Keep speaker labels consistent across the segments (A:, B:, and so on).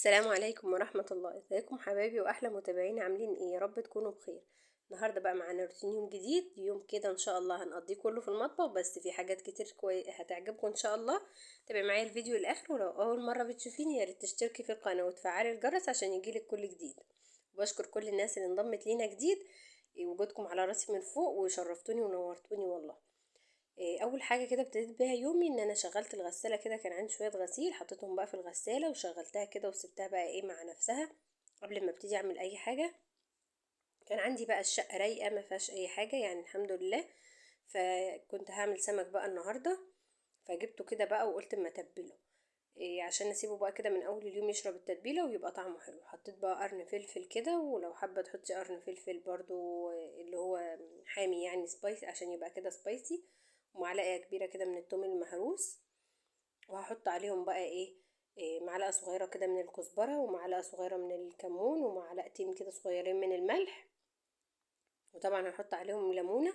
A: السلام عليكم ورحمة الله. ازيكم حبايبي واحلى متابعين، عاملين ايه؟ يا رب تكونوا بخير. النهارده بقى معانا روتين يوم جديد، يوم كده ان شاء الله هنقضيه كله في المطبخ، بس في حاجات كتير هتعجبكم ان شاء الله. تابعي معايا الفيديو للاخر، ولو اول مرة بتشوفيني يا ريت تشتركي في القناة وتفعلي الجرس عشان يجيلك كل جديد. وبشكر كل الناس اللي انضمت لينا جديد، وجودكم على راسي من فوق وشرفتوني ونورتوني والله. اول حاجة كده ابتديت بيها يومي ان انا شغلت الغسالة كده، كان عندي شوية غسيل حطيتهم بقى في الغسالة وشغلتها كده وسبتها بقى ايه مع نفسها قبل ما ابتدي اعمل اي حاجة. كان عندي بقى الشقة رايقة ما فيهاش اي حاجة يعني الحمد لله، فكنت هعمل سمك بقى النهارده، فجبته كده بقى وقلت اما اتبله عشان اسيبه بقى كده من اول اليوم يشرب التتبيله ويبقى طعمه حلو. حطيت بقى قرن فلفل كده، ولو حابة تحطي قرن فلفل برضو اللي هو حامي يعني spicy عشان يبقى كده spicy، ومعلقة كبيرة كده من التوم المهروس، وهحط عليهم بقى ايه معلقه صغيرة كده من الكزبره، ومعلقة صغيرة من الكمون، ومعلقتين كده صغيرين من الملح، وطبعا هحط عليهم ليمونه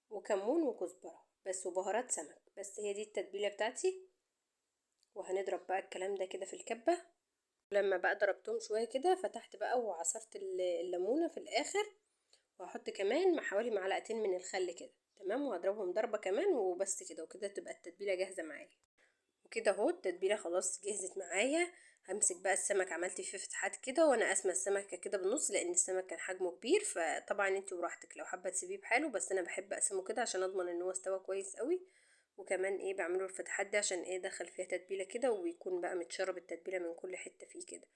A: وكمون وكزبره بس، وبهارات سمك بس. هي دي التتبيله بتاعتي. وهنضرب بقى الكلام ده كده في الكبه. لما بقى ضربتهم شوية كده فتحت بقى وعصرت الليمونه في الاخر، وهحط كمان حوالي معلقتين من الخل كده، تمام، وهضربهم ضربه كمان وبس كده، وكده تبقى التتبيله جاهزة معايا. وكده اهو التتبيله خلاص جهزت معايا. همسك بقى السمك، عملت فيه فتحات كده وانا قاسمة السمكة كده بالنص لان السمك كان حجمه كبير، فطبعا انت وراحتك لو حابة تسيبيه بحاله، بس انا بحب اقسمه كده عشان اضمن ان هو استوى كويس قوي. وكمان ايه بعمله الفتحات دي عشان ايه ادخل فيها تتبيله كده ويكون بقى متشرب التتبيله من كل حتة فيه كده.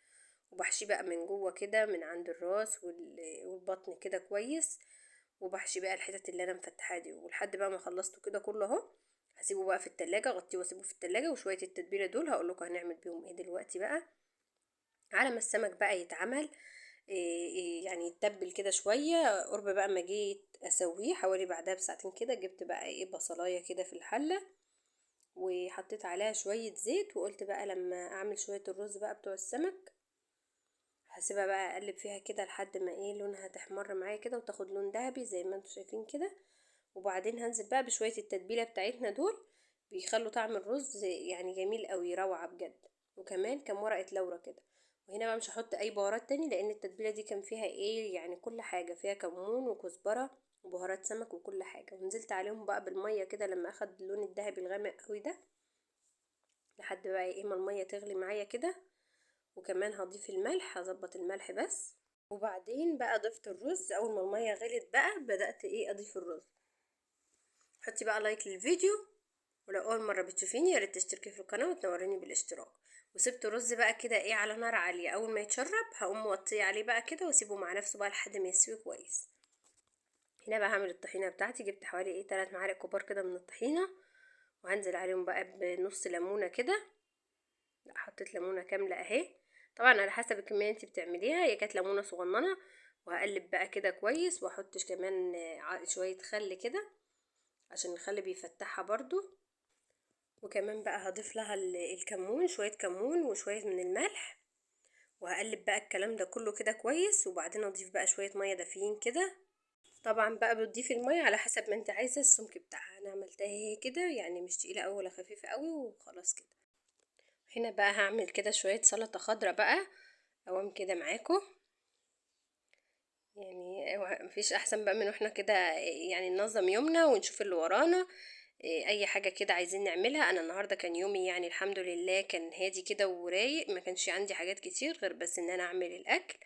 A: وبحشيه بقى من جوه كده من عند الراس والبطن كده كويس، وبحشي بقى الحتت اللي انا مفتحاها دي. ولحد بقى ما خلصته كده كله اهو هسيبه بقى في التلاجة، اغطيه واسيبه في التلاجة. وشوية التتبيله دول هقول لكم هنعمل بيهم ايه دلوقتي بقى. على ما السمك بقى يتعمل إيه يعني يتبل كده شوية، قرب بقى ما جيت اسويه حوالي بعدها بساعتين كده، جبت بقى ايه بصلايه كده في الحلة وحطيت عليها شوية زيت، وقلت بقى لما اعمل شوية الرز بقى بتوع السمك هسيبها بقى اقلب فيها كده لحد ما ايه لونها تحمر معايا كده وتاخد لون ذهبي زي ما انتم شايفين كده. وبعدين هنزل بقى بشوية التتبيله بتاعتنا دول، بيخلوا طعم الرز يعني جميل قوي، روعه بجد. وكمان كام ورقة لورا كده. وهنا بقى مش هحط اي بهارات تاني لان التتبيله دي كان فيها ايه يعني كل حاجة فيها، كمون وكزبره وبهارات سمك وكل حاجة. ونزلت عليهم بقى بالمية كده لما اخد اللون الذهبي الغامق قوي ده، لحد بقى ايه ما المية تغلي معايا كده. وكمان هضيف الملح، هظبط الملح بس. وبعدين بقى ضفت الرز، اول ما المية غلت بقى بدات ايه اضيف الرز. حطي بقى like للفيديو، ولو اول مرة بتشوفيني يا ريت تشتركي في القناة وتنوريني بالاشتراك. وسبت الرز بقى كده ايه على نار عالية، اول ما يتشرب هقوم موطيه عليه بقى كده واسيبه مع نفسه بقى لحد ما يستوي كويس. هنا بقى هعمل الطحينه بتاعتي، جبت حوالي ايه 3 معالق كبار كده من الطحينه، وهنزل عليهم بقى بنص ليمونه كده، لا حطيت ليمونه كاملة اهي، طبعا على حسب الكمية انت بتعمليها، هي كانت ليمونه صغننه. وهقلب بقى كده كويس، واحط كمان شوية خل كده عشان الخل بيفتحها برضو. وكمان بقى هضيف لها الكمون، شوية كمون وشوية من الملح، وهقلب بقى الكلام ده كله كده كويس. وبعدين اضيف بقى شوية مية دافيين كده، طبعا بقى بتضيفي المية على حسب ما انت عايزه السمك بتاعها. انا عملتها هي كده يعني مش تقيلة قوي ولا خفيفة قوي وخلاص كده. هنا بقى هعمل كده شوية سلطة خضراء بقى اوام كده معاكم، يعني مفيش احسن بقى من واحنا كده يعني ننظم يومنا ونشوف اللي ورانا، اي حاجة كده عايزين نعملها. انا النهارده كان يومي يعني الحمد لله كان هادي كده ورايق، ما كانش عندي حاجات كتير غير بس ان انا اعمل الاكل.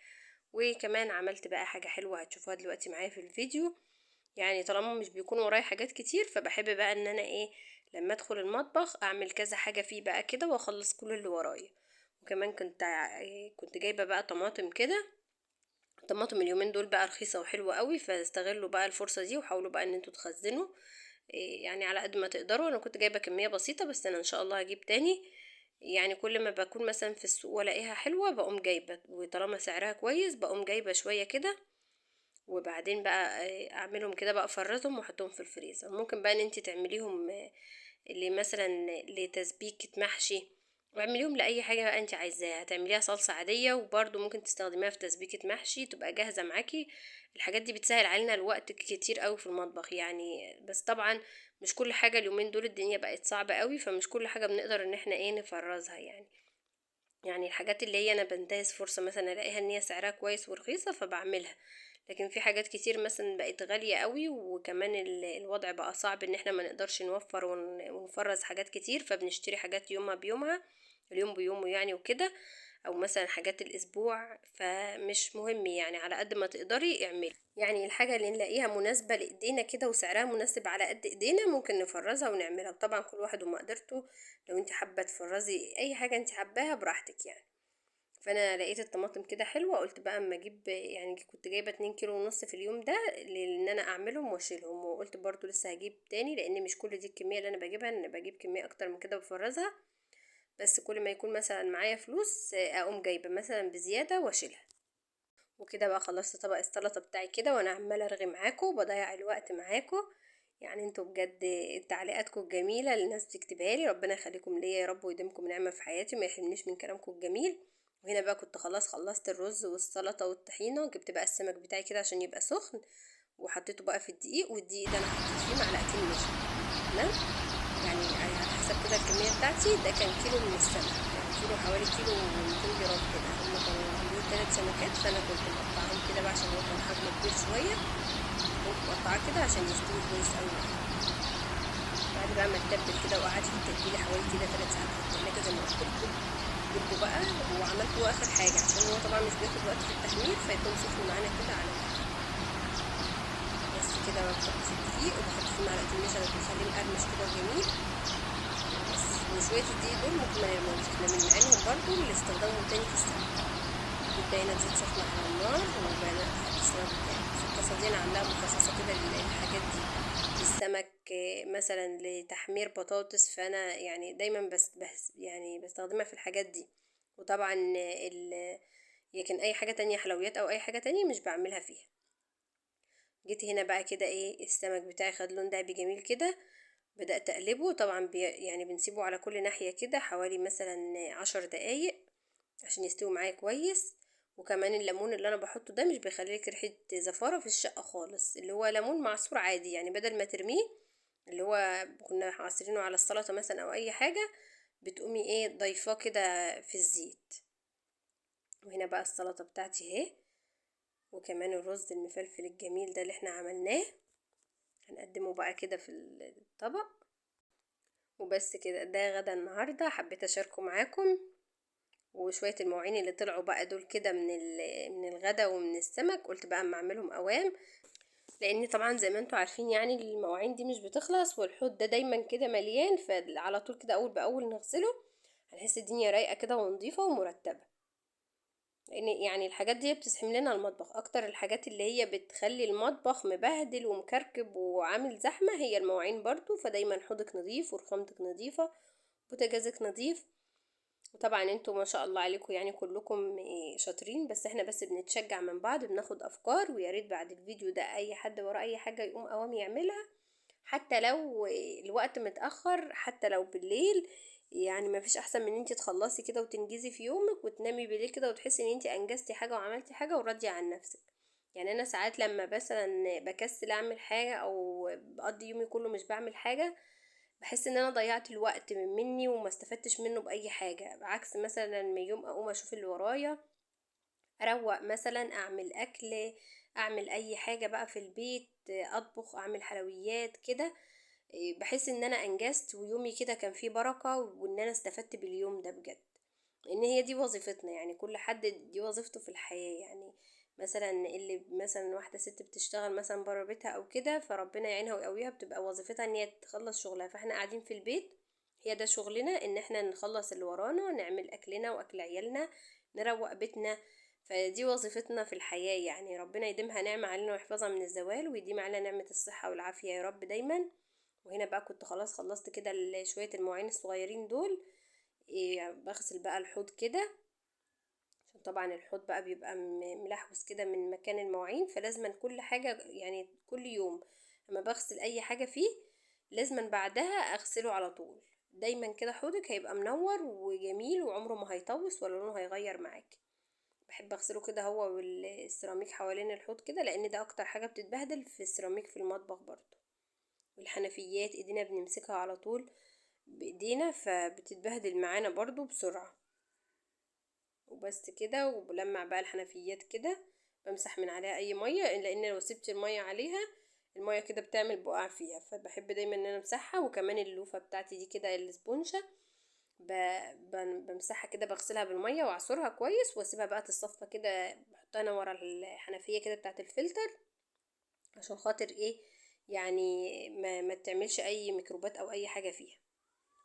A: وكمان عملت بقى حاجة حلوة هتشوفوها دلوقتي معايا في الفيديو. يعني طالما مش بيكون ورايا حاجات كتير فبحب بقى ان انا ايه لما ادخل المطبخ اعمل كذا حاجة فيه بقى كده واخلص كل اللي ورايا. وكمان كنت جايبه بقى طماطم كده، الطماطم اليومين دول بقى رخيصة وحلوه قوي، فاستغلوا بقى الفرصة دي وحاولوا بقى ان انتوا تخزنوا يعني على قد ما تقدروا. انا كنت جايبه كمية بسيطة بس انا ان شاء الله هجيب تاني، يعني كل ما بكون مثلا في السوق والاقيها حلوة بقوم جايبه، وطالما سعرها كويس بقوم جايبه شوية كده. وبعدين بقى اعملهم كده بقى افرزهم واحطهم في الفريزر. ممكن بقى ان انت تعمليهم اللي مثلا لتسبيكه محشي، واعمليهم لاي حاجة بقى انت عايزاها، هتعمليها صلصه عادية وبرده ممكن تستخدميها في تسبيكه محشي، تبقى جاهزة معاكي. الحاجات دي بتسهل علينا الوقت كتير قوي في المطبخ يعني، بس طبعا مش كل حاجة اليومين دول الدنيا بقت صعبة قوي، فمش كل حاجة بنقدر ان احنا ايه نفرزها يعني. يعني الحاجات اللي هي انا بنتهز فرصة مثلا الاقيها ان هي سعرها كويس ورخيصة فبعملها، لكن في حاجات كتير مثلا بقت غالية قوي، وكمان الوضع بقى صعب ان احنا ما نقدرش نوفر ونفرز حاجات كتير، فبنشتري حاجات يومها بيومها، اليوم بيومه يعني وكده، او مثلا حاجات الاسبوع، فمش مهم يعني على قد ما تقدري اعملي. يعني الحاجة اللي نلاقيها مناسبة لايدينا كده وسعرها مناسب على قد ايدينا ممكن نفرزها ونعملها، وطبعا كل واحد ومقدرته، لو انت حابة تفرزي اي حاجة انت حباها براحتك يعني. فانا لقيت الطماطم كده حلوة، قلت بقى اما اجيب، يعني كنت جايبة 2.5 كيلو في اليوم ده لان انا اعملهم واشيلهم، وقلت برضو لسه هجيب تاني لان مش كل دي الكمية اللي انا بجيبها، انا بجيب كمية اكتر من كده وبفرزها، بس كل ما يكون مثلا معايا فلوس اقوم جايبه مثلا بزيادة واشيلها. وكده بقى خلصت طبق السلطة بتاعي كده، وانا عماله ارغي معاكم وبضيع الوقت معاكم، يعني انتوا بجد تعليقاتكم الجميلة اللي الناس بتكتبها لي، ربنا يخليكم ليا يا رب ويديمكم نعمه في حياتي وما يحرمنيش من كلامكم الجميل. وهنا بقى كنت خلاص خلصت الرز والسلطة والطحينه، جبت بقى السمك بتاعي كده عشان يبقى سخن، وحطيته بقى في الدقيق، والدقيق ده انا حطيت فيه معلقتين نشا، تمام، يعني على حسب كده الكمية بتاعتي. ده كان كيلو من السمك، يعني كيلو، حوالي كيلو و200 جرام كده، هما كانوا عاملين 3 سمكات، فانا كنت مقطعهم كده بقى عشان هو كان حجمه كبير شوية، كنت مقطعاه كده عشان يستوي كويس قوي معايا. بعد بقى ما اتبل كده وقعد في التتبيله حوالي كده 3 ساعات في التلاجة زي ما قلت لكم، جبته بقى وعملته اخر حاجة عشان هو طبعا مش بياخد وقت في التحمير، فيكون سخن معانا كده على الأكل. بس كده بحط في الدقيق وبحط فيه معلقتين نشا بخليه مقرمش كده وجميل بس. وشوية الدقيق دول ممكن ما نرموهمش، احنا بنعينهم برضو لاستخدامهم تاني في السمك. جبت هنا زيت سخن على النار وبدأت احط السمك بتاعي في الطاسه دي، انا عاملاها مخصصة كده للحاجات دي، للسمك مثلا، لتحمير بطاطس، فانا يعني دايما بس يعني بستخدمها في الحاجات دي. وطبعا لكن اي حاجة تانية حلويات او اي حاجة تانية مش بعملها فيها. جيت هنا بقى كده ايه، السمك بتاعي خد لون دهبي جميل كده، بدأت اقلبه طبعا يعني بنسيبه على كل ناحية كده حوالي مثلا 10 دقايق عشان يستوي معايا كويس. وكمان الليمون اللي انا بحطه ده مش بيخليلك ريحة زفارة في الشقة خالص، اللي هو ليمون معصور عادي، يعني بدل ما ترميه اللي هو كنا عصرينه على السلطة مثلا او اي حاجة، بتقومي ايه ضايفاه كده في الزيت. وهنا بقى السلطة بتاعتي اهي، وكمان الرز المفلفل الجميل ده اللي احنا عملناه هنقدمه بقى كده في الطبق. وبس كده، ده غدا النهارده، حبيت اشاركه معاكم. وشوية المواعين اللي طلعوا بقى دول كده من الغدا ومن السمك، قلت بقى اما اعملهم اوام، لان طبعا زي ما انتوا عارفين يعني المواعين دي مش بتخلص، والحوض ده دايما كده مليان، فعلى طول كده اول باول نغسله، هنحس الدنيا رايقة كده ونظيفه ومرتبة. لان يعني الحاجات دي بتسحم لنا المطبخ اكتر، الحاجات اللي هي بتخلي المطبخ مبهدل ومكركب وعامل زحمة هي المواعين برضو. فدايما حوضك نظيف ورخامتك نظيفة بوتاجازك نظيف. وطبعا انتوا ما شاء الله عليكم يعني كلكم شاطرين، بس احنا بس بنتشجع من بعض، بناخد افكار. ويا ريت بعد الفيديو ده اي حد وراه اي حاجة يقوم اوام يعملها، حتى لو الوقت متاخر، حتى لو بالليل، يعني ما فيش احسن من انت تخلصي كده وتنجزي في يومك وتنامي بالليل كده وتحسي ان انت انجزتي حاجة وعملتي حاجة وراضيه عن نفسك. يعني انا ساعات لما مثلا بكسل اعمل حاجة او بقضي يومي كله مش بعمل حاجة، بحس ان انا ضيعت الوقت من مني وما استفدتش منه باي حاجة، بعكس مثلا لما يوم اقوم اشوف اللي ورايا، اروق مثلا، اعمل اكل، اعمل اي حاجة بقى في البيت، اطبخ، اعمل حلويات كده، بحس ان انا انجزت ويومي كده كان فيه بركة وان انا استفدت باليوم ده بجد. لان هي دي وظيفتنا، يعني كل حد دي وظيفته في الحياة. يعني مثلا اللي مثلا واحدة ست بتشتغل مثلا برا بيتها او كده، فربنا يعينها ويقويها، بتبقى وظيفتها ان هي تخلص شغلها، فاحنا قاعدين في البيت هي ده شغلنا، ان احنا نخلص اللي ورانا، نعمل اكلنا واكل عيالنا، نروق بيتنا، فدي وظيفتنا في الحياة. يعني ربنا يديمها نعمه علينا ويحفظها من الزوال، ويديم علينا نعمه الصحة والعافية يا رب دايما. وهنا بقى كنت خلاص خلصت كده شوية المواعين الصغيرين دول، بغسل بقى الحوض كده، عشان طبعا الحوض بقى بيبقى ملحوس كده من مكان المواعين، فلازما كل حاجة يعني كل يوم لما بغسل اي حاجة فيه لازما بعدها اغسله على طول. دايما كده حوضك هيبقى منور وجميل وعمره ما هيطوس ولا لونه هيغير معاك. بحب اغسله كده هو والسيراميك حوالين الحوض كده، لان ده اكتر حاجة بتتبهدل في السيراميك في المطبخ برضو. والحنفيات ايدينا بنمسكها على طول بايدينا فبتتبهدل معانا برضو بسرعة. وبس كده. وبلمع بقى الحنفيات كده، بمسح من عليها اي مية، لان لو سبت المية عليها المية كده بتعمل بقع فيها، فبحب دايما ان انا امسحها. وكمان اللوفه بتاعتي دي كده الاسبونجه بمسحها كده، بغسلها بالمية واعصرها كويس واسيبها بقى تتصفى كده، بحطها انا ورا الحنفية كده بتاعه الفلتر عشان خاطر ايه يعني ما تعملش اي ميكروبات او اي حاجة فيها،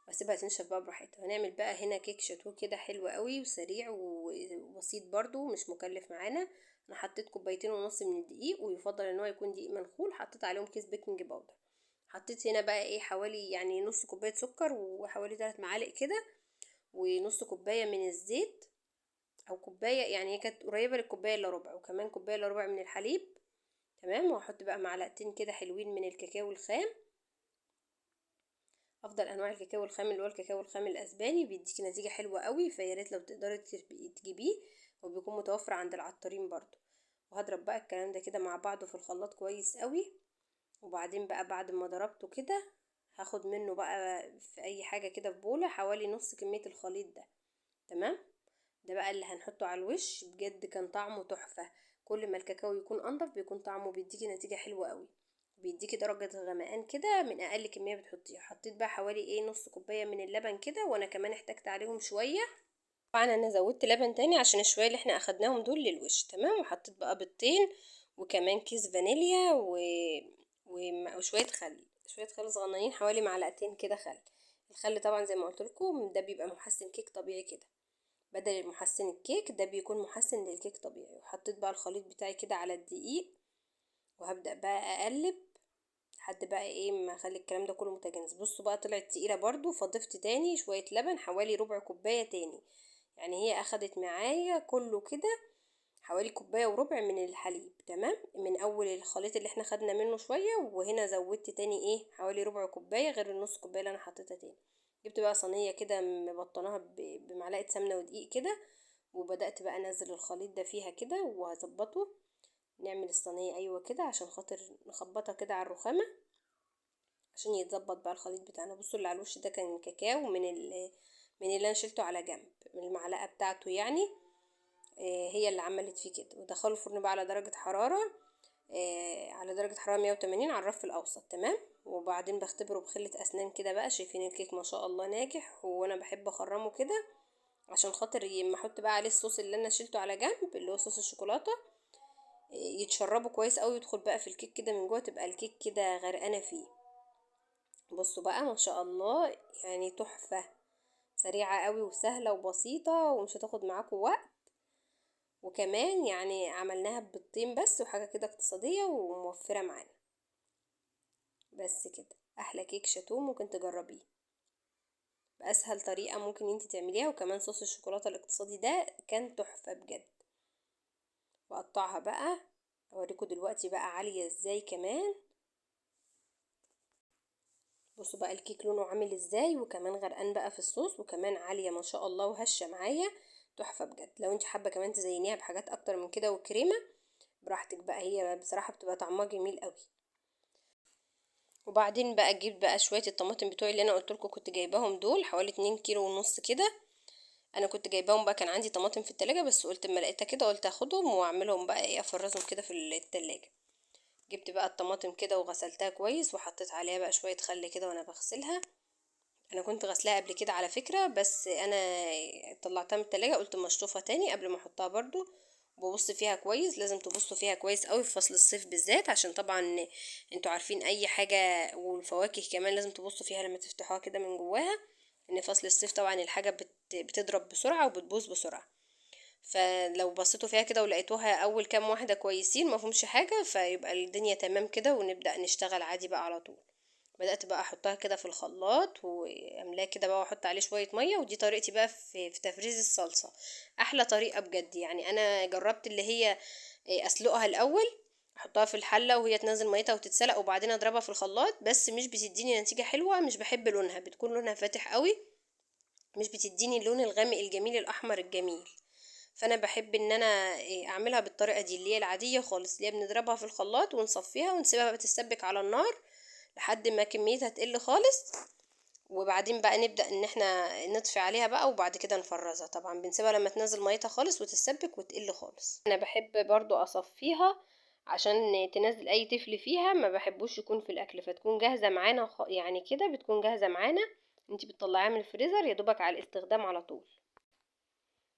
A: واسيبها تنشف بقى براحتها. هنعمل بقى هنا كيك شاتو كده حلو قوي وسريع وبسيط برضو، مش مكلف معانا. انا حطيت 2.5 كوباية من الدقيق، ويفضل ان هو يكون دقيق منخول. حطيت عليهم كيس baking powder. حطيت هنا بقى ايه حوالي يعني نص كوباية سكر وحوالي 3 معالق كده، ونص كوباية من الزيت او كوباية، يعني هي كانت قريبه للكوبايه الا ربع، وكمان كوباية الا ربع من الحليب. تمام. وهحط بقى معلقتين كده حلوين من الكاكاو الخام، افضل انواع الكاكاو الخام اللي هو الكاكاو الخام الاسباني، بيديكي نتيجة حلوة قوي، فيا ريت لو تقدري تجيبيه، وبيكون متوفر عند العطارين برضو. وهضرب بقى الكلام ده كده مع بعضه في الخلاط كويس قوي. وبعدين بقى بعد ما ضربته كده هاخد منه بقى في اي حاجة كده في بوله حوالي نص كمية الخليط ده. تمام. ده بقى اللي هنحطه على الوش، بجد كان طعمه تحفة. كل ما الكاكاو يكون انضف بيكون طعمه بيديكي نتيجة حلوة قوي، بيديكي درجه غمقان كده من اقل كمية بتحطيها. حطيت بقى حوالي ايه نص كوباية من اللبن كده، وانا كمان احتجت عليهم شوية، طبعا انا زودت لبن تاني عشان الشويه اللي احنا اخدناهم دول للوش. تمام. وحطيت بقى بيضتين وكمان كيس فانيليا وشوية خل، شوية خل صغننين حوالي معلقتين كده خل. الخل طبعا زي ما قلت لكم ده بيبقى محسن كيك طبيعي كده، بدل المحسن الكيك ده بيكون محسن للكيك طبيعي. وحطيت بقى الخليط بتاعي كده على الدقيق، وهبدأ بقى اقلب لحد بقى ايه ما اخلي الكلام ده كله متجانس. بصوا بقى طلعت تقيلة برضو، فضفت تاني شوية لبن حوالي ربع كوباية تاني، يعني هي اخدت معايا كله كده حوالي 1.25 كوباية من الحليب. تمام. من اول الخليط اللي احنا خدنا منه شوية، وهنا زودت تاني ايه حوالي ربع كوباية غير النص كوباية اللي انا حطيتها تاني. جبت بقى صينية كده مبطناها بمعلقه سمنه ودقيق كده، وبدات بقى انزل الخليط ده فيها كده وهظبطه. نعمل الصينية ايوه كده عشان خاطر نخبطها كده على الرخامه عشان يتظبط بقى الخليط بتاعنا. بصوا اللي على الوش ده كان كاكاو من اللي انا شلته على جنب من المعلقة بتاعته، يعني هي اللي عملت فيه كده. ودخلوا الفرن بقى على درجه حرارة على درجه حرارة 180 على الرف الاوسط. تمام. وبعدين بختبره بخله اسنان كده بقى، شايفين الكيك ما شاء الله ناجح، وانا بحب اخرمه كده عشان خاطر لما احط بقى عليه الصوص اللي انا شلته على جنب اللي هو صوص الشوكولاتة يتشربه كويس قوي، يدخل بقى في الكيك كده من جوه، تبقى الكيك كده غرقانة فيه. بصوا بقى ما شاء الله يعني تحفة، سريعة قوي وسهلة وبسيطة ومش هتاخد معاكم وقت، وكمان يعني عملناها ببيضتين بس، وحاجه كده اقتصادية وموفره معانا. بس كده احلى كيك شاتو ممكن تجربيه باسهل طريقه ممكن انت تعمليها، وكمان صوص الشوكولاتة الاقتصادي ده كان تحفة بجد. بقطعها بقى اوريكم دلوقتي بقى عالية ازاي كمان. بصوا بقى الكيك لونه عامل ازاي، وكمان غرقان بقى في الصوص، وكمان عالية ما شاء الله وهشه معايا، تحفة بجد. لو انت حابة كمان تزينيها بحاجات اكتر من كده وكريمه براحتك بقى، هي بصراحة بتبقى طعمها جميل قوي. وبعدين بقى جبت بقى شوية الطماطم بتوعي اللي انا قلت لكم كنت جايباهم دول حوالي 2.5 كيلو كده، انا كنت جايباهم بقى، كان عندي طماطم في التلاجة بس قلت اما لقيتها كده قلت اخدهم واعملهم بقى ايه افرزهم كده في التلاجة. جبت بقى الطماطم كده وغسلتها كويس، وحطيت عليها بقى شوية خل كده وانا بغسلها. انا كنت غسلاها قبل كده على فكرة، بس انا طلعتها من التلاجة قلت ما اشطفها تاني قبل ما احطها برضو. ببص فيها كويس، لازم تبصوا فيها كويس قوي في فصل الصيف بالذات، عشان طبعا انتوا عارفين اي حاجة، والفواكه كمان لازم تبصوا فيها لما تفتحوها كده من جواها، ان فصل الصيف طبعا الحاجة بتضرب بسرعة وبتبوظ بسرعة. فلو بصيتوا فيها كده ولقيتوها اول كام واحدة كويسين ما فيهمش حاجة، فيبقى الدنيا تمام كده ونبدا نشتغل عادي بقى على طول. بدات بقى احطها كده في الخلاط واملاه كده بقى، واحط عليه شوية مية. ودي طريقتي بقى في تفريز الصلصه، احلى طريقه بجد. يعني انا جربت اللي هي اسلقها الاول، احطها في الحلة وهي تنزل ميتها وتتسلق، وبعدين اضربها في الخلاط، بس مش بتديني نتيجة حلوة، مش بحب لونها، بتكون لونها فاتح قوي، مش بتديني اللون الغامق الجميل الاحمر الجميل. فانا بحب ان انا اعملها بالطريقة دي اللي هي العادية خالص، اللي هي بنضربها في الخلاط ونصفيها ونسيبها بقى تتسبك على النار لحد ما كميتها تقل خالص، وبعدين بقى نبدأ ان احنا نطفي عليها بقى، وبعد كده نفرزها. طبعا بنسيبها لما تنزل ميتها خالص وتتسبك وتقل خالص. انا بحب برضو اصفيها عشان تنزل اي تفل فيها، ما بحبوش يكون في الاكل، فتكون جاهزة معانا يعني كده بتكون جاهزة معانا، انتي بتطلعيها من الفريزر يا دوبك على الاستخدام على طول.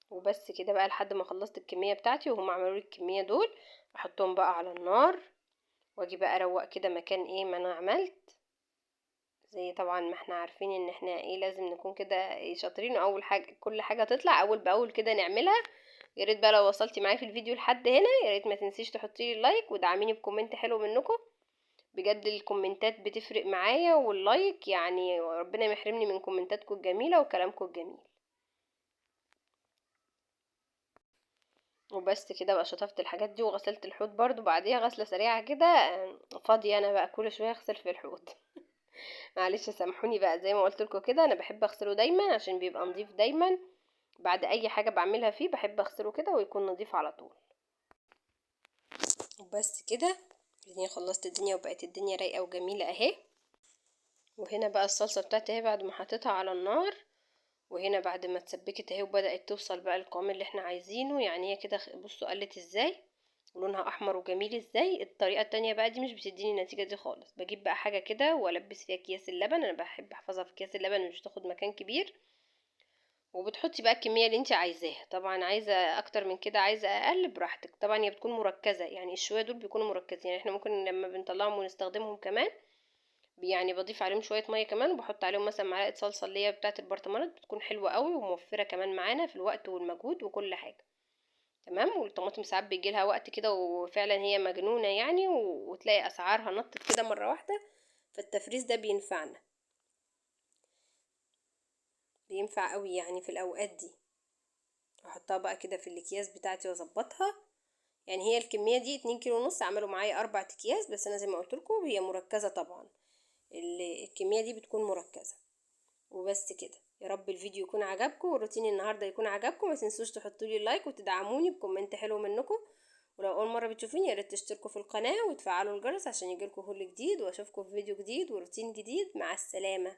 A: وبس كده بقى لحد ما خلصت الكمية بتاعتي، وهم عملوا لي الكمية دول، احطهم بقى على النار، واجي بقى اروق كده مكان ايه ما انا عملت. زي طبعا ما احنا عارفين ان احنا ايه لازم نكون كده شاطرين، واول حاجة كل حاجة تطلع اول باول كده نعملها. يا ريت بقى لو وصلتي معايا في الفيديو لحد هنا، يا ريت ما تنسيش تحطي لي like ودعميني ب comment حلو منكم، بجد الكومنتات بتفرق معايا، وال like يعني ربنا يحرمني من كومنتاتكم الجميلة وكلامكم الجميل. وبس كده بقى شطفت الحاجات دي وغسلت الحوض برضو بعديها غسله سريعة كده، فاضية انا بقى كل شوية اغسل في الحوض. معلش سامحوني بقى، زي ما قلت لكم كده انا بحب اغسله دايما عشان بيبقى نظيف دايما، بعد اي حاجة بعملها فيه بحب اغسله كده ويكون نظيف على طول. وبس كده الدنيا خلصت الدنيا وبقت الدنيا رايقة وجميلة اهي. وهنا بقى الصلصه بتاعتي اهي بعد ما حطيتها على النار، وهنا بعد ما اتسبكت اهي وبدات توصل بقى القوام اللي احنا عايزينه. يعني هي كده بصوا قلت ازاي ولونها احمر وجميل ازاي. الطريقة التانية بقى دي مش بتديني النتيجة دي خالص، بجيب بقى حاجة كده والبس فيها اكياس اللبن، انا بحب احفظها في اكياس اللبن مش تاخد مكان كبير. وبتحطي بقى الكمية اللي انت عايزاها، طبعا عايزه اكتر من كده عايزه اقل براحتك، طبعا هي بتكون مركزه، يعني الشويه دول بيكونوا مركزين، يعني احنا ممكن لما بنطلعهم ونستخدمهم كمان يعني بضيف عليهم شوية مية كمان، وبحط عليهم مثلا معلقه صلصه اللي هي بتاعه البرطمانات، بتكون حلوة قوي وموفره كمان معانا في الوقت والمجهود وكل حاجة. تمام. والطماطم ساعات بيجي لها وقت كده وفعلا هي مجنونة يعني، وتلاقي اسعارها نطت كده مرة واحدة، فالتفريز ده بينفعنا، بينفع قوي يعني في الاوقات دي. احطها بقى كده في الاكياس بتاعتي واظبطها. يعني هي الكمية دي 2.5 كيلو، عملوا معايا 4 اكياس، بس انا زي ما قلت لكم هي مركزه طبعا، الكمية دي بتكون مركزه. وبس كده، يا رب الفيديو يكون عجبكم والروتين النهارده يكون عجبكم. ما تنسوش تحطوا لي like وتدعموني ب comment حلو منكم، ولو اول مرة بتشوفوني يا ريت تشتركوا في القناة وتفعلوا الجرس عشان يجيلكم كل جديد، واشوفكم في فيديو جديد وروتين جديد. مع السلامة.